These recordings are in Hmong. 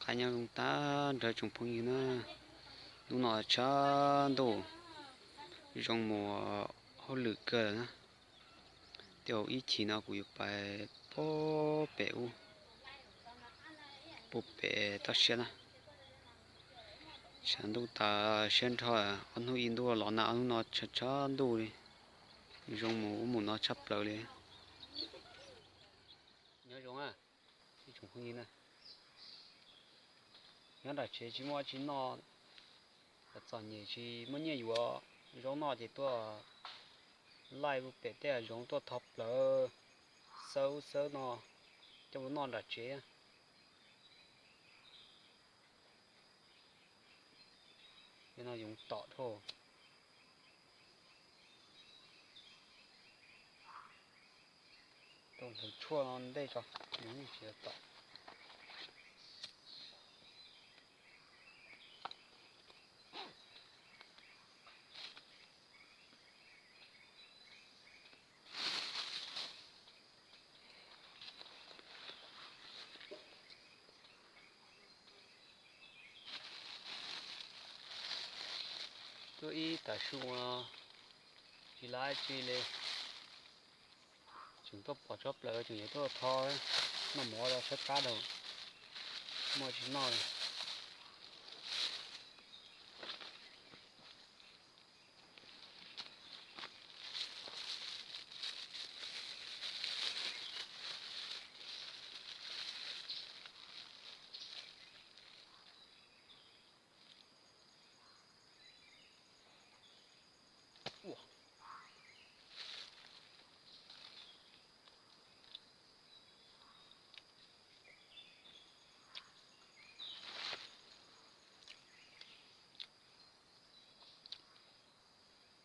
Qab nyob zoo tag nrho tsoom phooj ywg na, hnub no tshav ntuj zoo mus hauj lwm kawg lawm na. Tej zaum ib chim no kuv yuav pais puag pem ub, puag pem toj siab na. Tshav ntuj tas siab nrho, ob hnub ib ntuj los na, ob hnub no tshav tshav ntuj li, zoo mus ub mus no tshaj plaws li. Nyob zoo na, ib tsoom phooj ywg na, nyob nram tsev tsis muaj tsi noj, txom nyem tsis muaj nyiaj yuav zaub noj ces tuaj laij puag pem tej hav zoov tuaj tho plawv, xawb ub xawb no coj mus noj nram tsev. Tej no yoov tom dhau. Tau hlawv tshuaj no ntej tso, nws yeej tsis tom. Tuaj ib tag su no tsis laij tsi li, tseem tuaj pom tsob plaws tseem yuav tuaj tho noj mov rau sab qab rau, muaj tsis noj li.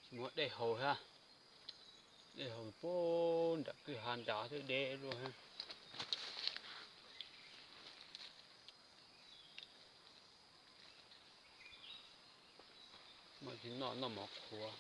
Tsis muaj dej haus thiab, dej haus puag nram kwj ha nrad thiab deb dua thiab. Muaj tsis noj noj mov qhuav.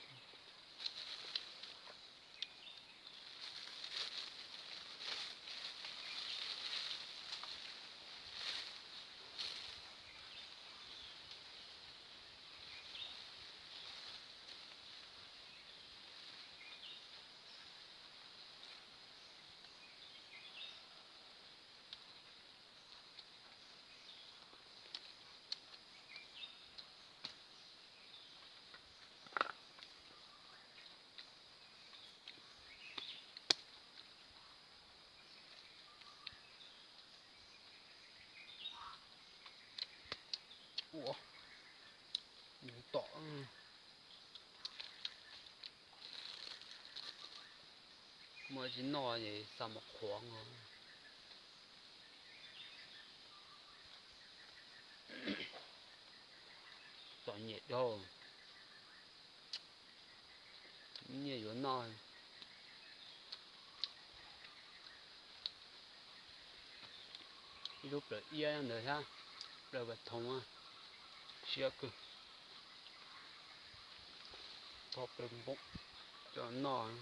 Ua, tom. Muaj tsis noj es xa mov qhuav os. Txom nyem dhau. Nyiaj yuav noj. Ib lub plaws iab ntawd thiab, plaws pas thoov, siab kawg. Tho plaws npoo coj noj.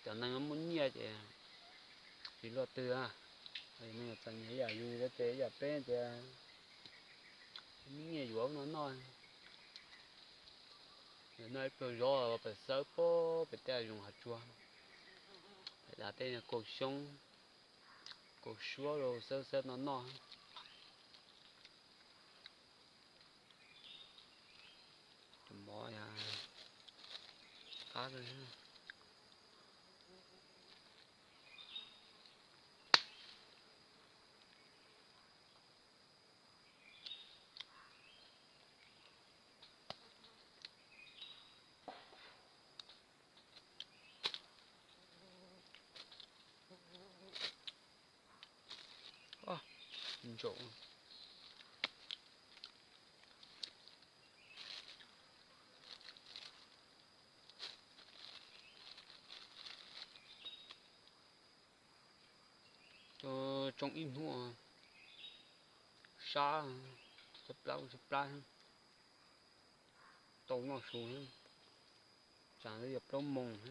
Cov neeg muaj nyiaj ces tsis luaj twg, neeg txom nyem ib yam yus thiab ces ib yam peb ces muaj nyiaj yuav no noj. Noj ib pluag zaub pem xawb pem tej zoov hav tsuag, pem tej kaum xyoob, kaum suab rau xawb xawb no noj. Tus mov qab kawg. Ntsaum. Zoo ib hnub sab, tshaib plab tshaib plab, tau noj su, tsam yog plaub moos.